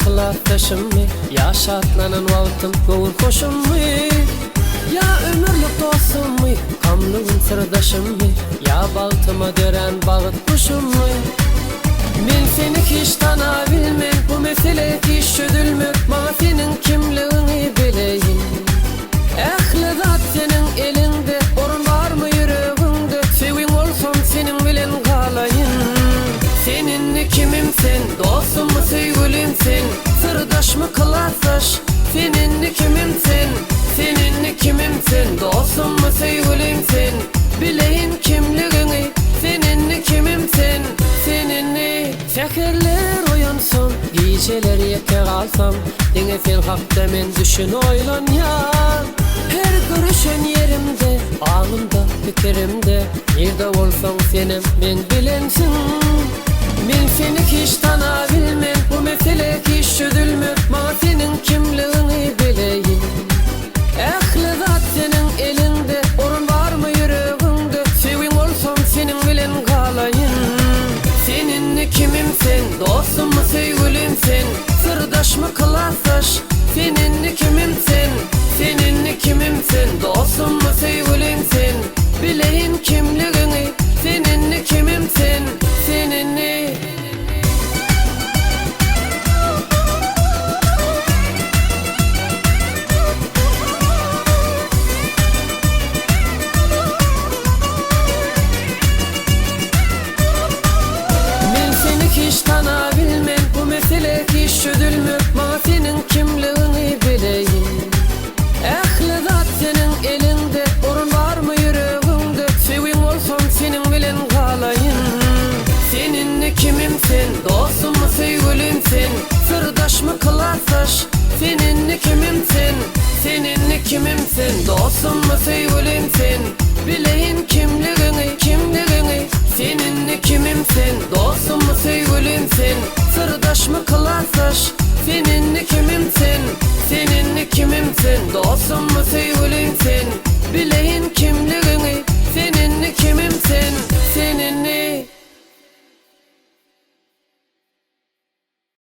Klasdaşymmy Ýa şatlanan wagtym göwün hoşummy Ýa ömürlik dostummy Gamly gün syrdaşymmy Ýa bagtyma dörän bagyt guşummy Men seni hiç tanabilmen Bu mesele hiç çözülmez Maňa seniň kimligiňi bileýin Ähli zat seniň eliňde Orun barmy ýüregiňde Söýgiň bolsam seniň bilen galaýyn Sen indi kimim sen Dostummy söýgülim sen Syrdaşmy klasdaş Sen indi kimim sen Sen indi kimim sen Dostummy söýgülim sen Bileýin kimligiňi Sen indi kimim sen Sen indi Säherler oýansam Gijeler ýeke galsam Diňe sen hakda men düşün oýlanýan Her görüşen ýerimde Aňymda pikirimde Nirde bolsaň senem meň bilensiň Men seni hiç tanabilmen Bu mesele hiç çözülmez Maňa seniň kimligiňi bileýin Ähli zat seniň eliňde Orun barmy ýüregiňde Söýgiň bolsam seniň bilen galaýyn Sen indi kimim sen Dostummy söýgülim sen Syrdaşmy klasdaş Sen indi kimim sen Sen indi kimim sen Dostummy söýgülim sen Bileýin kimligiňi Sen indi kimim sen Sen indi Men seni hiç tanabilmen Bu mesele hiç çözülmez Maňa seniň kimligiňi bileýin Ähli zat seniň eliňde Orun barmy ýüregiňde Söýgiň bolsam seniň bilen galaýyn Sen indi kimim sen Dostummy söýgülim sen Syrdaşmy klasdaş Sen indi kimim sen Sen indi kimim sen Dostummy söýgülim sen.